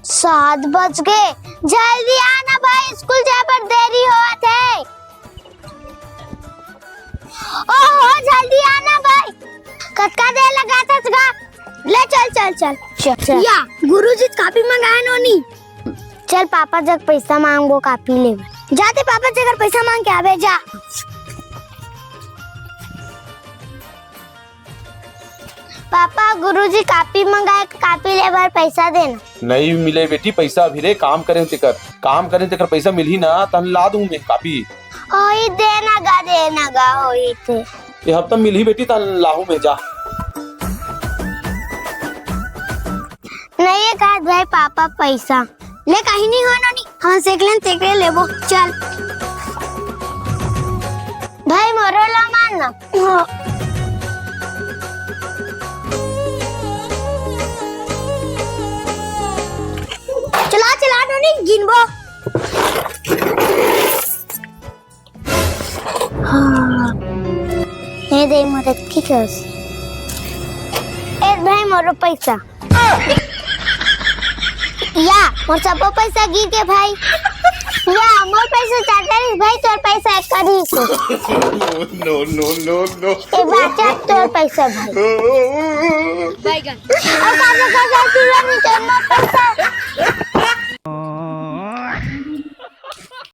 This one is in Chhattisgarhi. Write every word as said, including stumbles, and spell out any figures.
सात बज गे। जल्दी आना भाई, स्कूल जाए बर देरी होत हे। ओहो, जल्दी आना भाई। कतका देर लगाथस गा? ले चल, चल, चल। चल, चल। या, गुरुजी कापी मंगाए नोनी। चल पापा जग पैसा मांगबो कापी लेबो। जाते पापा जग पैसा मांग के आबे जा। पापा, गुरुजी कापी मंगाए, कापी ले बर पैसा देना। नहीं मिले बेटी पैसा अभी रे, काम करे तेकर, काम करे तेकर पैसा मिलही ना, तहन ला दूं मैं कापी। होई देना गा, देना गा, होई ते। ये हफ्ता मिलही बेटी, तहन लाहू मैं जा। नहीं ये कहा भाई पापा पैसा। ले, कहीं नहीं हो नोनी, हम सेकलेन तेकरे लेबो। चल। भाई, मोरो ला मार ना। हाँ। चला, चला नोनी, गिनबो। हाँ। ये दे, मदद की कर। ए भाई, मोरो पैसा। या, मोर सबो पैसा गिर गे भाई। या, मोर पैसा चार चालीस भाई, तोर पैसा एक चालीस। No, no, no, no। ए बाचा, तोर पैसा भाई। बैगन। अब काका, काका, तू नहीं, तोर मोर पैसा।